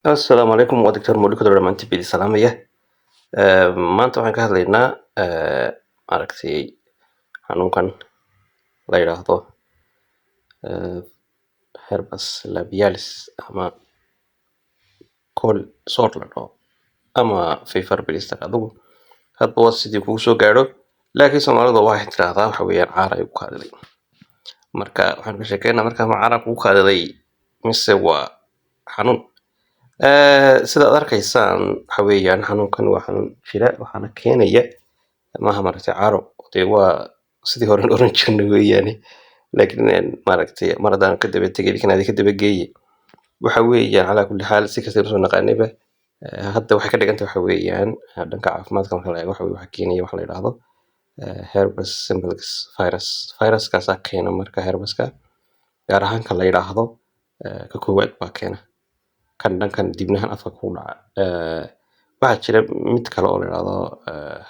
Assalaamu calaykum, waa Doctor Mawlid dhamaantiin bidi salaamaya. Maanta waxaan ka hadlaynaa maaragtay xanuunkan la yidhaahdo herpes labialis ama cold sore la dhaho ama fever blister. Adigu hadba waa sidii kugu soo gaadho, laakiin Soomaalidu waxay tiraahdaa waxa weeyaan caara ay ku kaadiday. Marka waxaan ka sheekeynaa marka ma caara kugu kaadiday mise waa xanuun? Sida aad arkaysaan, waxa weeyaan xanuunkan waa xanuun jira, waxaana keenaya maaha maaragtay caaro. Dee waa sidii hore oran jirnay weeyaane, laakiin maaragtay mar haddaan ka daba tegay kan ka daba geeye waxa weeyaan calaa kulli xaal si kasta usoo naqaanayba. Hadda waxay ka dhigan tahay waxa weeyaan dhanka caafimaadka marka la eego, waxa waxa keenaya waxa la yidhaahdo herpes simplex virus. Viruskaasaa keena. Marka herpeska gaar ahaan ka la yidhaahdo ka koowaad baa keena kan dhankan dibnahan afka ku dhaca. Waxaa jira mid kale oo la yidhaahdo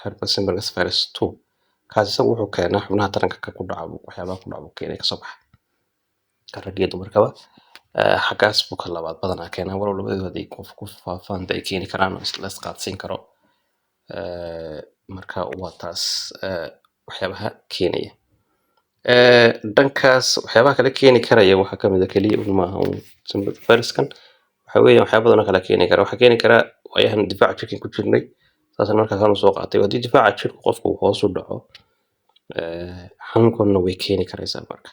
herpes simplex virus 2. Kaas isagu wuxuu keenaa xubnaha taranka ka ku dhaca, waxyaabaha ku dhaca buu keenay kasoo baxa ka rag iyo dumarkaba. Xaggaas buu ka labaad badanaa keenaa, walow labadooda haday qof ku faafaan ay keeni karaan oo la isqaadsiin karo. Marka waa taas waxyaabaha keenaya. Dhankaas waxyaabaha kale keeni karaya waxaa kamid ah, keliya un maaha un simplex viruskan, waxa weeyaan waxyaaba badan oo kale keeni kara. Waxaa keeni kara waayahan difaaca jirka ku jirnay, saasna markaas aan soo qaatay. Haddii difaaca jirka qofku uu hoos u dhaco, xanuunkanna way keeni karaysaa. Marka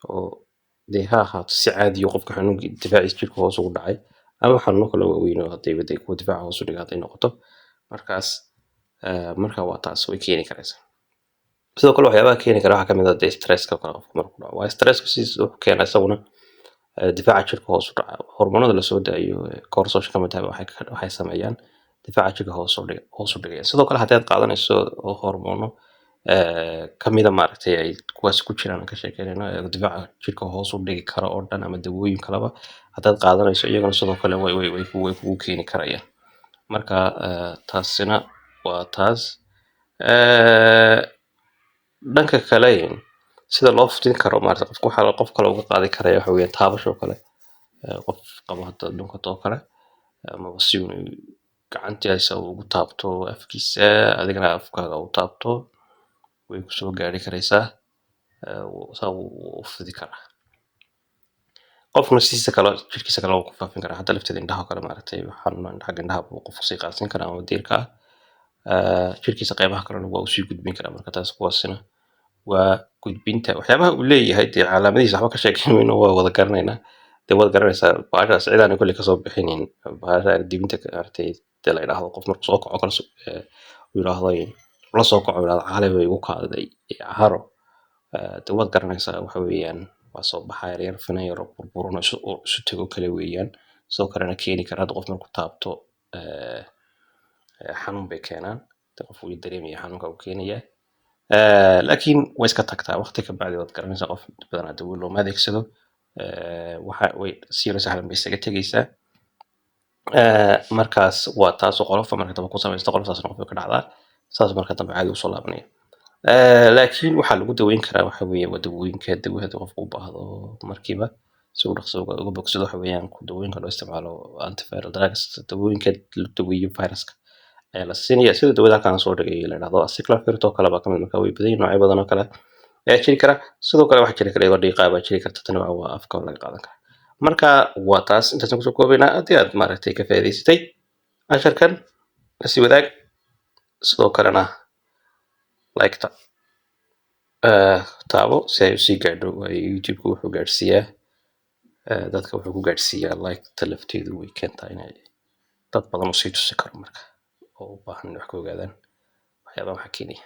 oo dee ha ahaato si caadiyo qofka xanuunkii difaaciisa jirka hoos ugu dhacay ama xanuuno kale waaweyn oo hadday dee kuwa difaaca hoos u dhiga hadday noqoto markaas. Marka waa taas, way keeni karaysaa. Sidoo kale waxyaabaha keeni kara waxaa kamid ah dee stresska oo kale qofka markuu dhaco. Waa stressku sidiisa wuxuu keenaa isaguna difaaca jirka hoos u dhaca. Hormoonada lasoo daayo cortisol ka mid tahay waxay sameeyaan difaaca jirka hoos u dhigaya. Sidoo kale haddii aad qaadanayso hormoono kamida maaragtay ay kuwaas ku jiraan aan ka sheekeynayno ee difaaca jirka hoos u dhigi karo oo dhan ama dawooyin kaleba haddaad qaadanayso, iyagana sidoo kale way kugu keeni karayaan. Marka taasina waa taas. Dhanka kale sida loo fidin karo maaragtay qofka waxaa qof kale uga qaadi karaya waxa weeyaan taabasho kale. Qof qabo hadda dhunkato oo kale amaba si uu gacantiisa ugu taabto afkiisa, adigana afkaaga u taabto, way kusoo gaari karaysaa. Saa wuu u fidi karaa. Qofna sidiisa kale jirkiisa kale wuu ku faafin karaa. Hadda lafteeda indhaha oo kale maaragtay xanuun xagga indhaha buu qofku sii qaadsiin karaa ama diirka ah. Jirkiisa qeybaha kalena waa usii gudbin karaa. Marka taas kuwaasina waa gudbinta waxyaabaha uu leeyahay. Dee calaamadihiisa waxba ka sheekeyn mayno, waa wada garanaynaa. Dee waad garanaysaa bahashaas cid aan kolley kasoo bixinin bahasha dibinta maaragtay dee la yidhaahdo qof markuu soo kaco kale uu yidhaahdo la soo kaco yidhaahdo "Xalay bay igu kaadiday caro." Dee waad garanaysaa, waxa weeyaan waa soo baxa yar yar, finan yar oo burburan oo isu tego kale weeyaan. Sidoo kalena keeni kara hadda qof markuu taabto xanuun bay keenaan. Dee qof wuu dareemaya xanuunka uu keenaya. Laakiin way iska tagtaa waqti ka bacdi, waad garanaysaa. Qof badanaa dawo looma adeegsado. Waxa way si yaro sahlan bay isaga tegaysaa. Markaas waa taas oo qolofa marka dambe ku samaysto, qoloftaasna qofka ka dhacdaa, saas marka dambe caadi usoo laabanaya. Laakiin waxaa lagu daweyn karaa waxa weeye waa dawooyinka. Dawo haddii qofku u baahdo markiiba si uu dhaqso uga bogsado, waxa weeyaan dawooyinka loo isticmaalo antiviral drugs, dawooyinka la daweeyo viruska ayaa la siinaya, sida dawada halkaan soo dhigay la yidhaahdo acyclovir oo kale baa kamid. Marka way badan yihiin, noocyo badan oo kale ayaa jiri kara. Sidoo kale waxaa jiri kara iyadoo dhiiqaa baa jiri karta. Tani waa afka laga qaadan karaa. Marka waa taas, intaasaan kusoo koobaynaa. Haddii aad maaragtay ka faa'iidaysatay casharkan, lasii wadaag, sidoo kalena like-ta taabo si ay usii gaadho, waayo YouTube-ku wuxuu gaadhsiiyaa dadka, wuxuu ku gaadhsiiyaa like-ta lafteedu way keentaa inay dad badan usii tusi karo marka oo u baahan inay wax ka ogaadaan waxyaabaha waxa keenaya.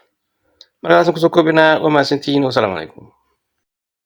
Markaasaan kusoo koobinaa. Waa mahadsantihiin, wasalaamu calaykum.